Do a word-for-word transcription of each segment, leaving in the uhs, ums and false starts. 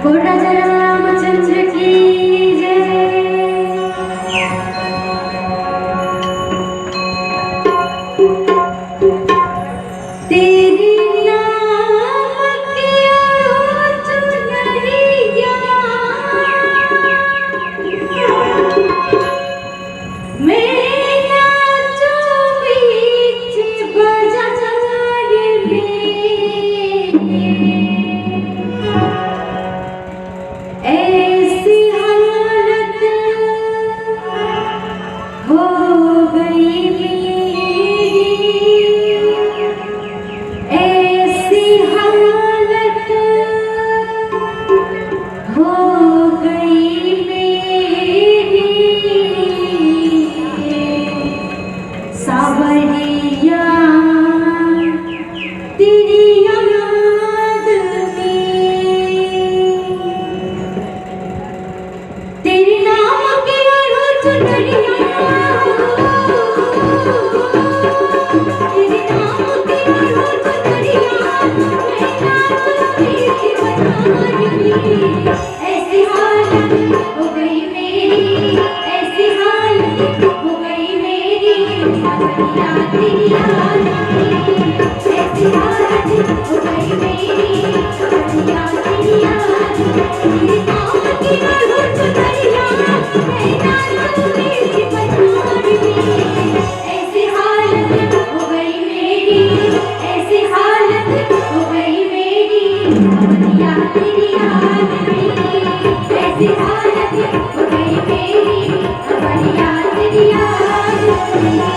बोल राजा रामचंद्र की जय। तेरे नाम की चुनरिया मैं नाचूं बीच बाजार में। ऐसी हालत हो गई मेरी, ऐसी हालत हो गई मेरी। सावरिया तेरी याद में, तेरे नाम की रोज चुनरिया, तेरे नाम की रोज चुनरिया, मैं नाचूं तेरी बना रही। ऐसी हालत हो गई मेरी, ऐसी हालत हो गई मेरी, सावरिया तेरी याद में। ऐसी हालत हो गई मेरी, सावरिया तेरी याद में। तेरे नाम की मैं रोज चुनरिया, मैं नाचूं तेरी बना रही। ऐसी हालत हो गई मेरी, ऐसी हालत हो गई मेरी, सावरिया तेरी याद में। ऐसी हालत हो गई मेरी, सावरिया तेरी याद में।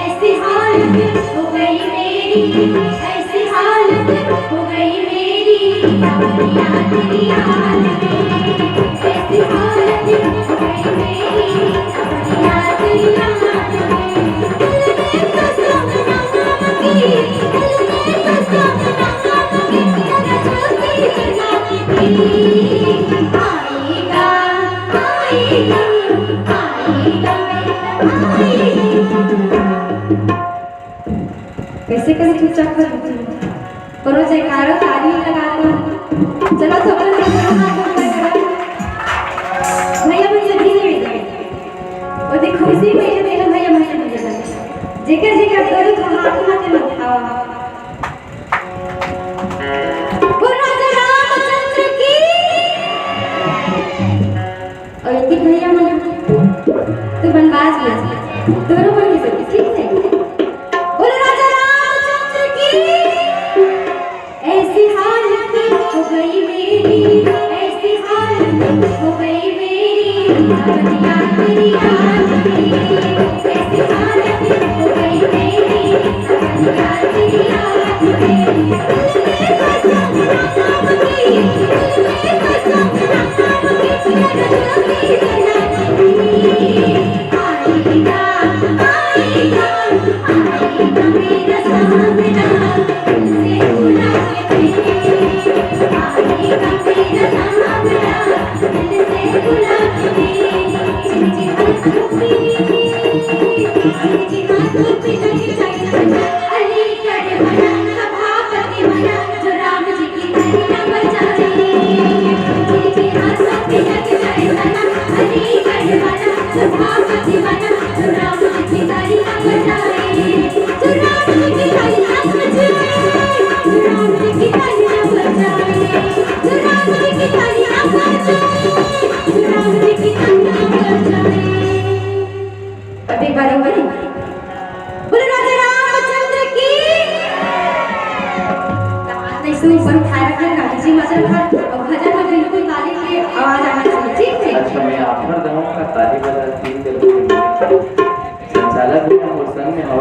ऐसी हालत हो गई मेरी, ऐसी हालत हो गई मेरी, सावरिया तेरी याद में। ऐसी हालत हो गई मेरी, सावरिया तेरी याद में। दिल ने कसम नाम की, दिल ने कसम नाम की, तेरा जो दिल ना की। आएगा, आएगा, आएगा, आएगा। कैसे करें चुपचाप कर? करो जयकारा, ताली लगा दो। चलो, सब लोग हाथ ऊपर करो। भैया मन से धीरे धीरे। और देखो, खुशी में ये देखो, भैया मन से धीरे धीरे। जेकर जेकर करो तो हाथ माथे में उठाओ। बोल राजा रामचंद्र की। और एक भैया मन, तू बनवास में, दोनों मन के, ठीक है? बोल राजा रामचंद्र की। ऐसी हालत हो गई मेरी, ऐसी हालत हो गई मेरी, सावरिया तेरी याद में। ऐसी हालत हो गई मेरी, सावरिया तेरी याद में। अपन ख्याल रखना गांधी जी, मदन हर भजन में बिल्कुल ताली की आवाज आना चाहिए, ठीक है? अच्छा, मैं ऑफर दूंगा, ताली बजा तीन कर। संचालक भी हम संग में हो,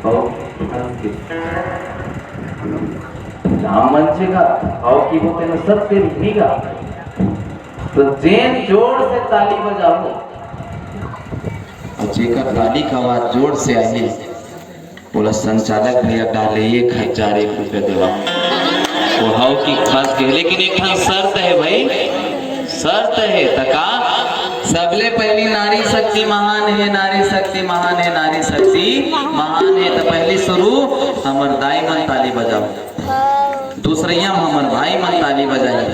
हो, राम मंच का, हो की वो तेरे सत्य नहीं का, तो जेन जोर से ताली बजाओ, और जेकर ताली का आवाज जोर से आए, बोला संचालक भैया डाले एक हजार एक रुपया देवा। वो हव की खास के, लेकिन एक ठन शर्त है भाई, शर्त है। त का? सबले पहली नारी शक्ति महान है, नारी शक्ति महान है, नारी शक्ति महान है। त पहली शुरू हमर दाई मन ताली बजाओ, दूसरैया में हमर भाई मन ताली बजाही,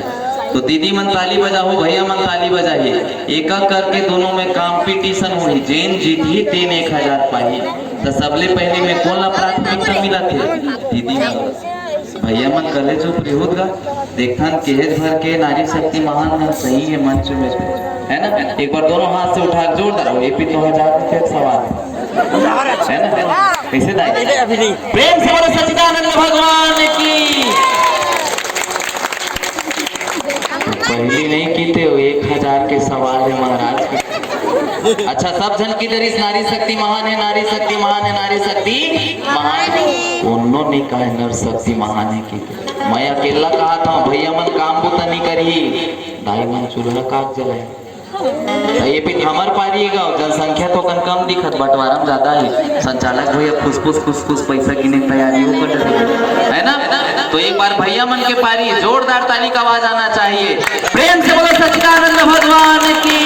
तो दीदी मन ताली बजाहू, भैया मन ताली बजाही। एक एक करके दोनों में कंपटीशन होही, जेन जीतही तेन एक हजार पाही। तो सबले पहले में कोन ला प्राथमिकता मिलत हे? दीदी मन। भैया मन कले चुप रिहुत गा, देखथन केहेज भर के नारी शक्ति महान मन सही है मंच में, है ना? एक बार दोनों हाथ से उठा के जोरदार, ये भी तो हजार रुपये का सवाल है, है ना? कैसे दाई? अभी नहीं। प्रेम से बोलो सच्चिदानंद भगवान की। पहली नहीं की थे, वो एक हजार के सवाल है महाराज के। अच्छा, सब झन की दरिस नारी शक्ति महान है, नारी शक्ति महान है, नारी शक्ति महान है। उन्होंने कहा नर शक्ति महान है की थे। मैं अकेला कहा था, भैया मन काम बुता नहीं करी, दाई मन चूल्हा काट जलाए। ये भी हमर पारी हे गा, जनसंख्या तो कन कम दिखत, बंटवारा में ज्यादा है। संचालक भैया खुसखुस खुसखुस पैसा गिने के तैयारी हो कर रहे हैं, है ना? तो एक बार भैया मन के पारी, जोरदार ताली का आवाज आना चाहिए। प्रेम से बोलो सच्चिदानंद भगवान की।